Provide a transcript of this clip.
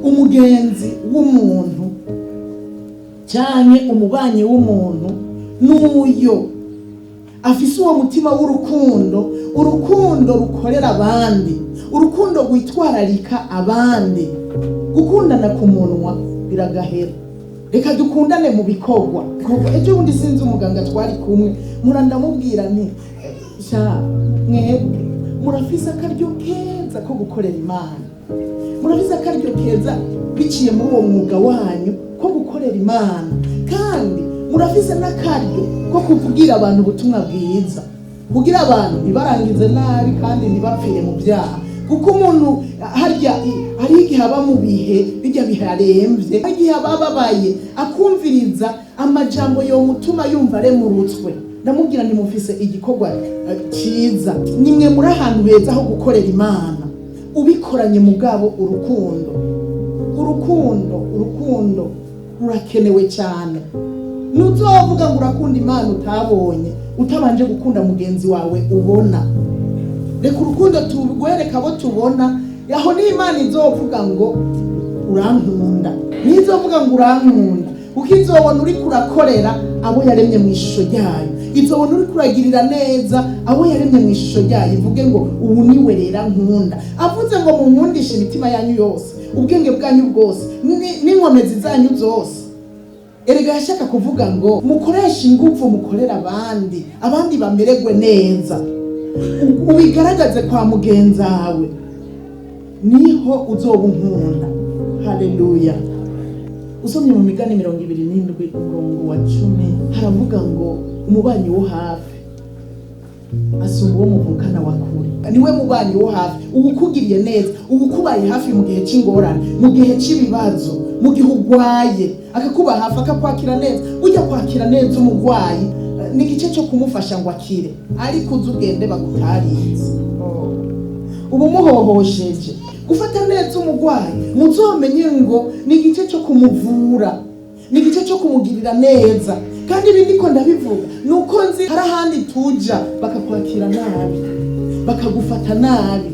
Umugenzi w'umuntu cyane, umubanyi w'umuntu, n'uyo afise uwo mutima w'urukundo, urukundo rukorera abandi, urukundo rwitwararika abandi. Gukundana ku munwa biragahera, reka dukundane mu bikorwa. Ejo bundi sinzi umuganga twari kumwe, mura ndamubwira nti: "Sha mwebwe murafise akaryo keza ko gukorera Imana, murafise akaryo keza biciye muri uwo mwuga wanyu ko gukorera Imana, kandi murafise n'akaryo ko kuvugira abantu ubutumwa bwiza, kugira abantu ntibarangize nabi kandi ntibapfire mu byaha." Kuko umuntu harya hariho igihe aba mu bihe bijya biharemvye, hari igihe aba ababaye, akumviriza amajambo yomutuma yumva aremurutswe. Ndamubwira nti: "Mufise igikorwa ciza, nimwe muri ahantu heza ho gukorera Imana, ubikoranye mugabo urukundo." Urukundo, urukundo rurakenewe cyane. Ntuzovuga ngo urakunda Imana utabonye utabanje gukunda mugenzi wawe ubona. Reka urukundo turwereka abo tubona. Aho ni Imana izovuga ngo urankunda, ntizovuga ngo urankunda, kuko izobona uriko urakorera abo yaremye mu ishusho ryayo, izobona uriko uragirira neza abo yaremye mu ishusho ryayo, ivuge ngo ubu niwe rera nkunda. Avuze ngo munkundishe imitima yanyu yose, ubwenge bwanyu bwose, n'inkomezi zanyu zose. Erega yashaka kuvuga ngo mukoreshe ingufu, mukorere abandi, abandi bamererwe neza. Ubigaragaze kwa mugenzawe, niho uzoba unkunda. Haleluya! Usomye mu Migani 27 umurongo wa 10, haravuga ngo umubanyi wo hafi asumba uwo muvukana wa kure. Niwe mubanyi wo hafi, uwukugiriye neza, uwukubaye hafi mu gihe cy'ingorane, mu gihe cy'ibibazo, mu gihe urwaye akakuba hafi, akakwakira neza. Ujya kwakira neza umurwayi ni igice cyo kumufasha ngo akire, ariko uzi ugende bagutarize, uba umuhohosheje. Gufata neza umurwayi, muzomenye ngo ni igice cyo kumuvura, ni igice cyo kumugirira neza. Kandi ibi ndiko ndabivuga ni uko nzi hari ahandi tuja bakakwakira nabi, bakagufata nabi.